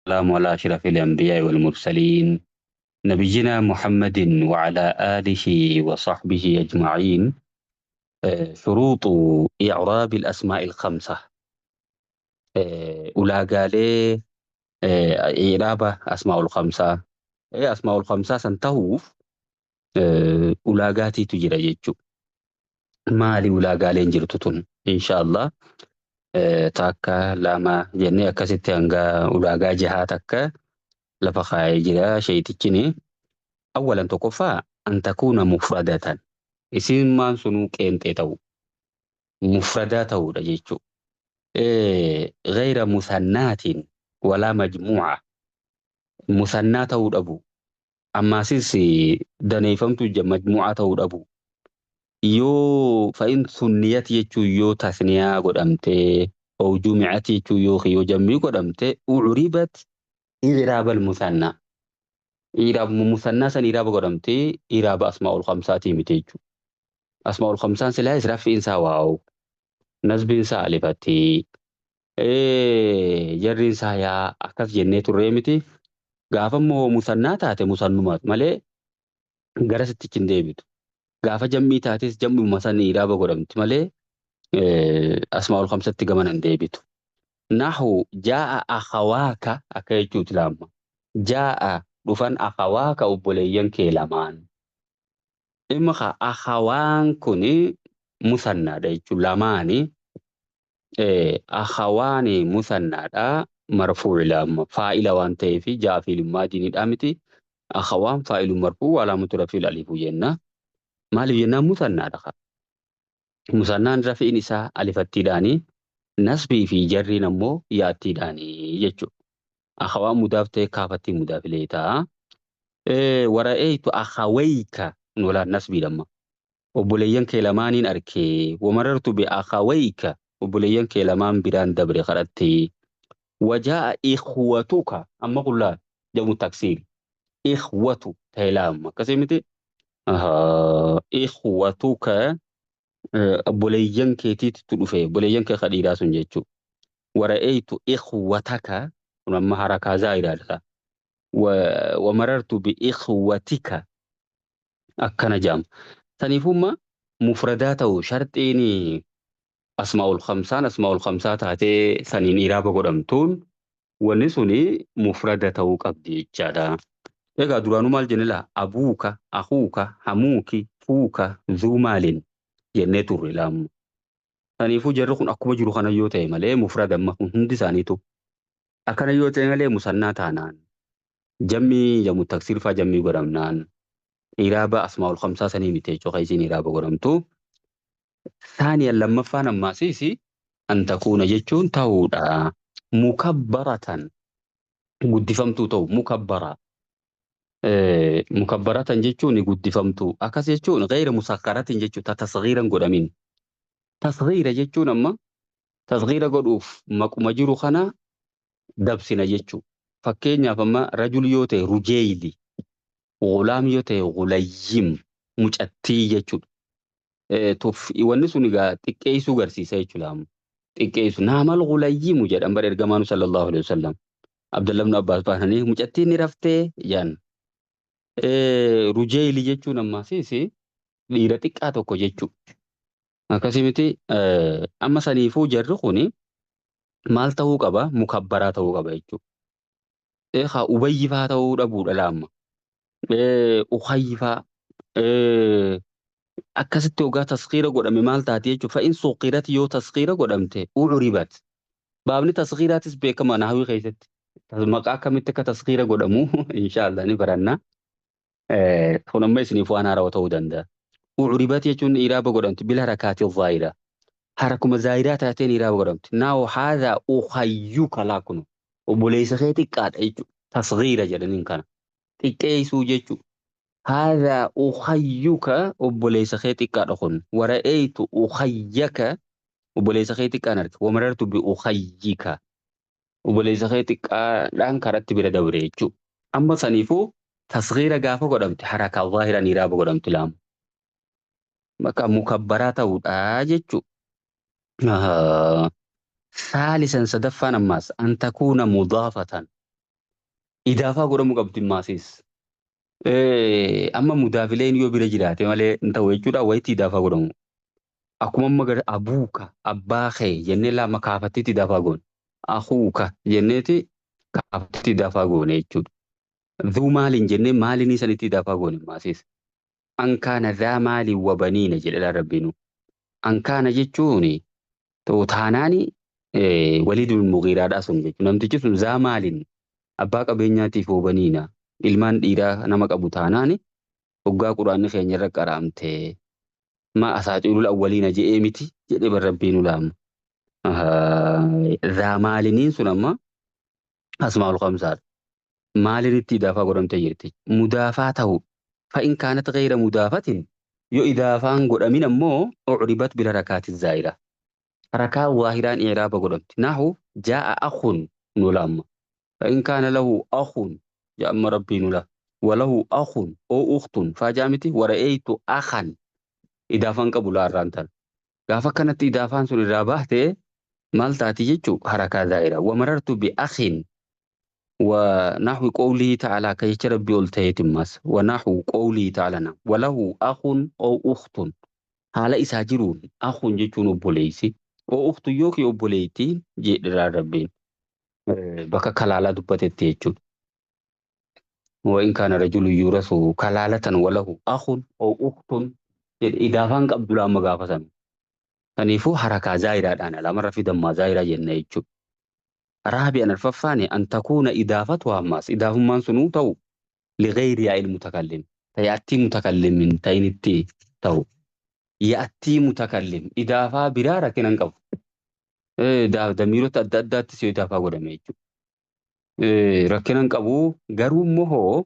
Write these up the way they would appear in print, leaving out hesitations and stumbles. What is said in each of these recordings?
والسلام على أشرف الأنبياء والمرسلين نبينا محمد وعلى آله وصحبه أجمعين. شروط إعراب الأسماء الخمسة، ulaagaalee i'raaba asmaa'ul khamsaa, asmaa'ul khamsaa san tahuuf ulaagaatiitu jira jechuudha. Maali ulaagaaleen jirtu tun? Inshaallah takka lama jennee akkasitti hanga ulaagaa jahaa takka lafa kaa'ee jira sheeytichini. Awwalan, tokkoffaa, an takuuna mufradatan, isin maan sunuu qeenxee ta'u, mufradaa ta'uudha jechuudha. Gayra musannaatiin walaa majmuuca, musannaa ta'uu dhabu, ammaasis daneeffamtu majmuuca ta'uu dhabu. Yoo fa'in sunniyat jechuun yoo tasniyaa godhamte, oo jumicat jechuun yoo jammii godhamte, ucribat i'raabal musannaa, i'raab musannaa san i'raaba godhamte, i'raaba asmaa'ul khamsaatii miti jechuudha. Asmaa'ul khamsaan silaayis raffiin isaa waaw, nasbiin isaa alifatti, jarriin isaa yaa akkas jennee turree miti. Gaafa immoo musannaa taate musannumaat malee gara sittichi hin deebitu. Gaafa jammii taates jammuma san i'raaba godhamti malee asmaa'ul khamsatti gamana hin deebitu. Nahu jaa'a akhawaaka akka jechuuti laamma. Jaa'a dhufan, akhawaaka obboleeyyan kee lamaan. Dhimma ka akhawaan kuni musannaadha jechuun lamaani. Akhawaani musannaadha, marfuu'i laamma, faa'ila waan ta'eef jaa'a fi'il maadiinidha miti. Akhawaan faa'ilu marfuu walaamatu rafiil alifu jenna. Maaliif jennaan musannaadha ka. Musannaan rafiin isaa alifattiidhaani, nasbii fi jarriin ammoo yaattiidhaani jechuudha. Akhawaan mudaaf ta'e kaafattiin mudaafilee ta'a. Wara'eeytu akhawayka walaan nasbiidha amma. Obboleeyyan kee lamaaniin arkee, wamarartu bi akhawayka obboleeyyan kee lamaan biraan dabre kadhatte. Wajaa'a ikhwatuka amma kun laal jamu taksiir. Ikhwatu ta'e laamma akkasii miti. Ikhwatuka obboleeyyan keetiitu dhufe, obboleeyyan kee ka dhiiraa sun jechuudha. Wara'eeytu ikhwataka kun amma harakaa zaa'idaadha. Wamarartu bi ikhwatika akkana jedhama. Saniifumma mufradaa ta'u sharxiin asmaa'ul khamsaan asmaa'ul khamsaa taatee saniin iraaba godhamtuun wanni suni mufrada ta'uu qabdi jechaadha. Egaa duraanuu maal jenne laa? Abuuka, akuuka, hamuuki, fuuka, zuu maalin jennee turre laamma. Saniifuu jarri kun akkuma jiru kana yoo ta'e malee mufrada amma kun hundi isaaniitu akkana yoo ta'e malee musannaa taanaan, jammii jamu taksiir faa jammii godhamnaan, iraaba asmaa'ul khamsaa sanii miti jechuudha isiin iraaba godhamtu. Saaniyan lammaffaan ammaasiis an takuuna jechuun ta'uudha. Mukabbaratan guddifamtuu ta'u, mukabbara. Mukabbaratan jechuun guddifamtuu. Akkas jechuun gayra musakkaratin jechuun ta tasghiiran godhamin. Tasghiira jechuun amma tasghiira godhuuf maquma jiru kana dabsina jechuudha. Fakkeenyaaf amma rajul yoo ta'e rujeeyli, gulaam yoo ta'e gulayyim, mucattii jechuudha. Wanni sun egaa xiqqeessuu garsiisa jechuudha. Xiqqeessu naamal gulayyimu jedhan bara ergamaanu sallallahu alaihi wasallam. Abdullah ibn Abbaas baananii mucattiin ni raftee jedhan. Rujeeyli jechuun ammaasiis dhiira xiqqaa tokko jechuudha. Akkasii miti? Amma saniifuu jarri kuni maal ta'uu qaba? Mukabbaraa ta'uu qaba jechuudha. Haa ubayyi faa ta'uu dhabuudha laamma. Ukayyi faa akkasitti hoggaa taskiira godhame maal taati jechuudha. Fa'in suqirati yoo taskiira godhamte ucuribat. Baabni taskiiraatis beekama nahwii keessatti. Maqaa akkamitti akka taskiira godhamu inshaallah ni baranna. Kun amma isiniif waan haarawaa ta'uu danda'a. Ucuribat jechuun iraaba godhamti bil harakaati zaahira. Harakuma zaahiraa taateen iraaba godhamti. Naaw haadha ukayyuka laa kunu. Obboleessa kee xiqqaadha jechuudha. Tasgiira jedhaniin kana. Xiqqeessuu jechuudha. Haadha ukayyuka obboleessa kee xiqqaadha kun. Wara'eeytu ukayyaka obboleessa kee xiqqaan arge. Wamarartu bi ukayyika. Obboleessa kee xiqqaadhaan karatti bira dabre jechuudha. Amma saniifuu tasgiira gaafa godhamte harakaa zaahiraan iraaba godhamti laamu. Bakka mukabbaraa ta'uudha jechuudha. Saalisan sadaffaan ammaas an takuuna mudaafatan. Idaafaa godhamuu qabdi maasiis. Amma mudaafileen yoo bira jiraate malee hin ta'u jechuudha wayitti idaafaa godhamu. Akkuma amma gara abuuka abbaa kee jennee lama kaafattiitti idaafaa goone. Akuuka jenneeti kaafattiitti idaafaa goone jechuudha. Dhuu maaliin jennee maaliin sanitti idaafaa goone maasiis. Ankaana dhaa maaliin wabaniina jedhe rabbiinu. Ankaana jechuun ta'u taanaani Waliid ibn Mughiiraadhaa sun jechuudha. Namtichi sun zaa maaliin abbaa qabeenyaatiif wabaniina ilmaan dhiiraa nama qabu taanaani hoggaa quraanni keenya irra qaraamte ma asaaxiilul awwaliina je'ee miti jedhe bar rabbiin ulaama. Zaa maaliniin sun amma asmaa'ul khamsaadha. Maalinitti idaafaa godhamtee jirti. Mudaafaa ta'u fa'in kaanat gayra mudaafatin yoo idaafaan godhamin ammoo ucribat bila rakaati zaayira. Harakaa waahiraan i'raaba godhamti. Nahu jaa'a akhun nula amma. Fa'in kaana lahu akhun ja'amma rabbii nula. Walahu akhun oo ukhtun faa jaamiti wara'eeytu akhan idaafaan qabu laarraan tan. Gaafa kanatti idaafaan sun irraa baate maal taati jechuu harakaa zaahira. Wamarartu bi akhin ونحو قوله تعالى كيش ربي قلت مس ونحو قوله تعالى وله أخ أو أخت haala isaa jiruun akhuun jechuun obboleessi oo ukhtu yookiin obboleettiin jedhira rabbiin bakka kalaalaa dubbatetti jechuudha. Wa'in kaana rajulu yuurasu kalaalatan walahu akhun oo ukhtun jedhe idaafaan qabdu lama gaafa sana. Kanaafuu harakaa zaayiraadhaan alamarra fidammaa zaayiraa jenna jechuudha. Raabi'an arfaffaani an takuuna idaafatu ammaas idaafummaan sunuu ta'u lighayri yaa'il mutakallim tayaattii mutakallimin ta'initti ta'u. Yaattii mutakallim idaafaa biraa rakkina hin qabu. Damiirota adda addaattis yoo idaafaa godhame jechuudha. Rakkina hin qabu garuu immoo hoo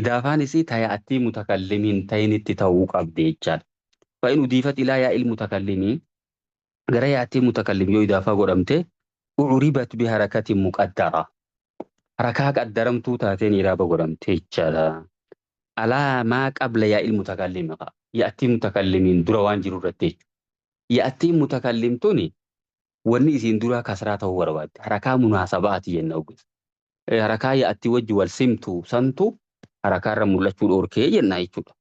idaafaan isii tayaattii mutakallimiin ta'initti ta'uu qabdi jechaadha. Fa'in udiifat ilaa yaa'il mutakallimii gara yaattii mutakallim yoo idaafaa godhamte ucribat biharakatin muqaddara. Harakaa qaddaramtuu taateen iraaba godhamte jechaadha. Alaa maa qabla yaa'il mutakallim yaattii mutakallimiin dura waan jiru irratti jechuudha. Yaattiin mutakallim tuni wanni isiin duraa kasraa ta'uu barbaadde. Harakaa munaasabaati jenna ogeessa. Harakaa yaattii wajji wal simtu santu harakaa irra mul'achuu dhoorkee jenna jechuudha.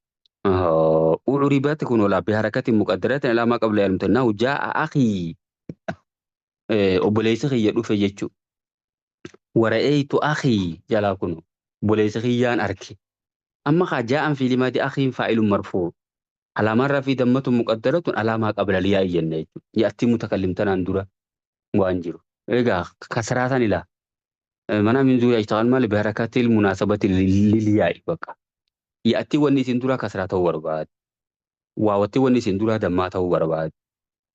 Ucribat kun olaa biharakatin muqaddaratin alaa maa qabla yaa'il mutakallim jaa'a akhii obboleessi kiyya dhufe jechuudha. Wara'eeytu akhii jalaa kun obboleessi kiyyaan arke. Amma kaa jaa'an fi limaadi akhiin faa'ilun marfuu. Alaamaan rafii dammatu muqaddaratun alaamaa qabla liyaa'i jenna jechuudha. Yaattii mutakallim tanaan dura waan jiru. Egaa kasraa san ilaa. Mana min zuuriyaa ishtagal maali biharakatil munaasabati liliyaa'i bakka. Yaattii wanni isin duraa kasraa ta'uu barbaade. Waawatti wanni isin duraa dammaa ta'uu barbaade.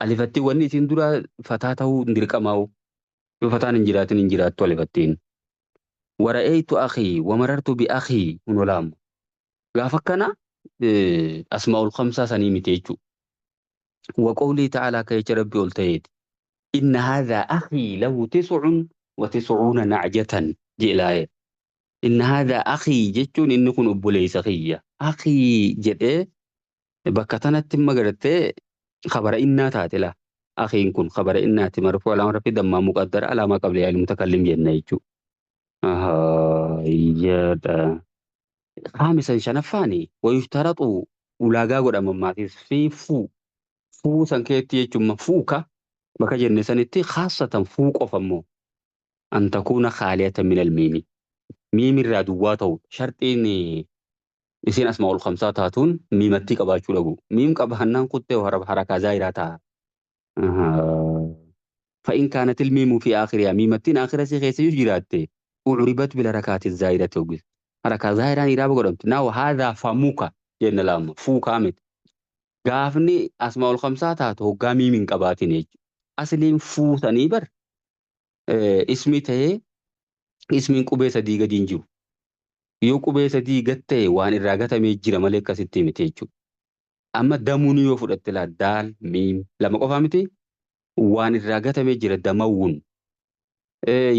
Alifatti wanni isin duraa fataa ta'uu hin dirqamaa'u. Yoo fataan hin jiraatin hin jiraattu alifattiin. Wara'eeytu akhii wamarartu bi akhii kun olaamu. Gaafa akkana asmaa'ul khamsaa sanii miti jechuudha. Wa qawlii ta'aalaa akka jecha rabbi ol ta'eeti. Inna haadhaa akhii lahu tis'un wa tis'uuna na'jatan jedhe. Inna haadhaa akhii jechuun inni kun obboleessa kiyya. Akhii jedhee bakka tanatti imma gartee khabara innaa taate laa. Akhiin kun khabara innaati marfuu alaama rabbi dammaa muqaddara alaamaa qabla yaa'il mutakallim jenna jechuudha. Jedha. Khaamisan shanaffaani wayushtaratu ulaagaa godhama maatiif fi fuu fuu san keetti jechuun fuuka bakka jenne sanitti khaasatan fuu qofa immoo an takuuna khaaliyatan min almiimi miimirraa duwwaa ta'u sharxiin isiin asmaa'ul khamsaa taatuun miimattii qabaachuu dhabu miim qabaannaan kuttee harakaa zaayiraa ta'a. فإن كانت الميم في آخرها ميمتين آخر سي خيس يجرات أعربت بالحركات الزائرة وقف حركة ظاهرة إرابة قدمت ناو هذا فموكا جن لام فوكا مت gaafni asmaa'ul khamsaa taatu hoggaa miimiin qabaatin jechuudha. Asliin fuutanii bar ismi ta'ee ismiin qubee sadii gadi hin jiru. Yoo qubee sadii gad ta'e waan irraa gatamee jira malee akkasitti miti jechuudha. Amma damuun yoo fudhatte laa daal miim lama qofaa miti waan irraa gatamee jira damawwun.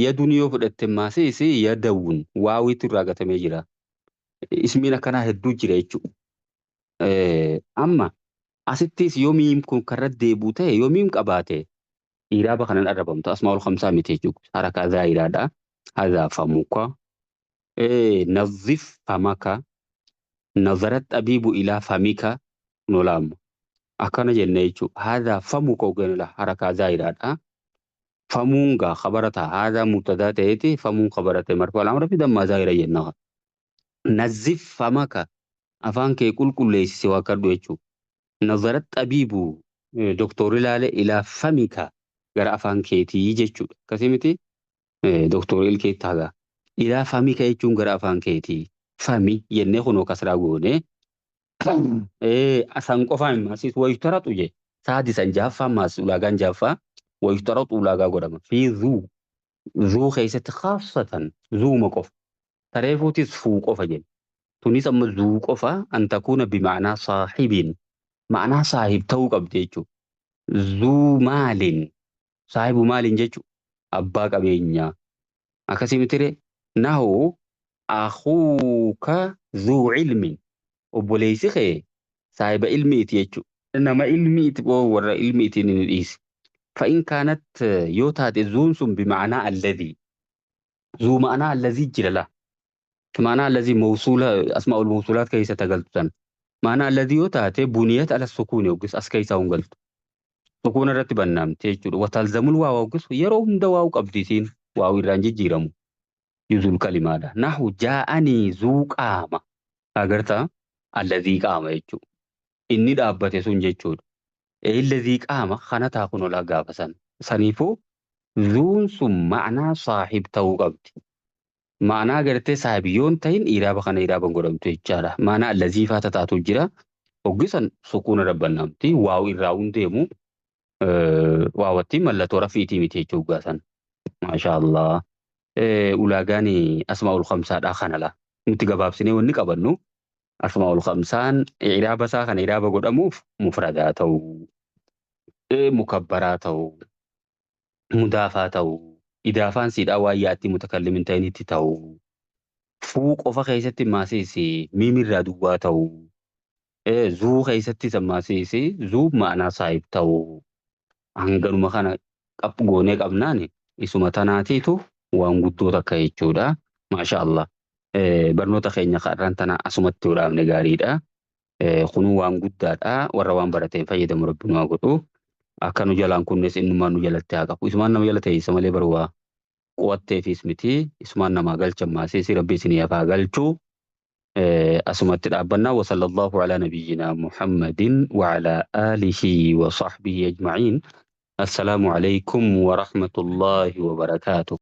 Yaduun yoo fudhatte maasiis yadawwun waawiitu irraa gatamee jira. Ismiin akkanaa hedduu jira jechuudha. Amma asittis yoo miim kun karra deebi'u ta'e yoo miim qabaate iraaba kanan arrabamtu asmaa'ul khamsaa miti jechuudha. Harakaa zaahiraadha. Hadhaa famuka. Nazzif famaka, nazara xabiibu ilaa famika nolaamma. Akkana jenne jechuudha. Haadhaa famuka ogenila harakaa zaayiraadha. Famuun gaa khabara ta'a. Haadhaa mubtadaa ta'eeti famuun khabara ta'e marfuu alaamara fi dammaa zaayira jenna. Nazzif famaka afaan kee qulqulleessise waa kadhu jechuudha. Nazara xabiibu doktorri ilaale ilaa famika gara afaan keetii jechuudha. Akkasii miti doktorri ilkeetti hagaa. Ilaa famika jechuun gara afaan keetii. Fami jennee kunoo kasraa goone. San qofaan maasiis waytaratu je. Saadisan jaaffaa maas ulaagaan jaaffaa waytaratu ulaagaa godhama. Fi zuu zuu keessatti khaasatan zuuma qofa. Tareefuutis fuu qofa jenna. Tunis amma zuu qofa an takuuna bima'anaa saahibiin. Ma'anaa saahib ta'uu qabdi jechuudha. Zuu maaliin saahibu maaliin jechuudha. Abbaa qabeenyaa. Akkasii mitire nahu akuuka zuu ilmin. Obboleessi kee saahiba ilmiiti jechuudha. Nama ilmiiti boo warra ilmiitiin ni dhiisi. Fa'in kaanat yoo taate zuun sun bima'anaa alladhii. Zuu ma'anaa alladhii jira laa. Ma'anaa alladhii mawsuula asmaa'ul mawsuulaat keessa tagaltu san. Ma'anaa alladhii yoo taate buniyat ala sukuuni yookiis as keessaa hin galtu. Sukuuna irratti bannaamte jechuudha. Watalzamul waa yookiis yeroo hunda waa'u qabdi isiin waa'u irraan jijjiiramu. Juzul kalimaadha. Nahu jaa'anii zuu qaama. Agartaa alladhii qaama jechuudha. Inni dhaabbate sun jechuudha. Alladhii qaama kana taa kun olaa gaafa san. Saniifuu zuun sun ma'anaa saahib ta'uu qabdi. Ma'anaa gartee saahib yoon ta'in iraaba kana iraaban godhamtu jechaadha. Ma'anaa allazii faa taatu jira. Hoggisan sukuuna rabbannaamti. Waaw irraa hundeemu waawatti mallattoo rafiitii miti jechuu gaasan. Maashaa Allah. Ulaagaan asmaa'ul khamsaadhaa kana la. Nuti gabaabsinee wanni qabannu asmaa'ul khamsaan iraaba isaa kana iraaba godhamuuf mufradaa ta'uu, mukabbaraa ta'uu, mudaafaa ta'uu, idaafaan siidhaa waan yaatti mutakallim hin ta'initti ta'uu, fuu qofa keessatti maasiis miimirraa duwwaa ta'uu, zuu keessatti maasiis zuu ma'anaa saahib ta'uu, hanganuma kana qab goonee qabnaan isuma tanaatiitu waan guddoo takka jechuudha. Maasha Allah. Barnoota keenya har'aan tana asumatti yoo dhaabne gaariidha. Kunuu waan guddaadha. Warra waan barateen fayyadamu rabbi nu haa godhu. Akka nu jalaan kunnes innumaan nu jalatti haa qabu. Isumaan nama jala teessa malee baru waa qu'atteefis miti. Isumaan namaa galchan maasiisi rabbi isinii hafaa galchu. Asumatti dhaabbannaa. Wa sallallahu alaa nabiyyinaa Muhammadin wa alaa aalihi wa sahbihi ajma'iin. Assalaamu alaykum wa rahmatullahi wa barakaatuh.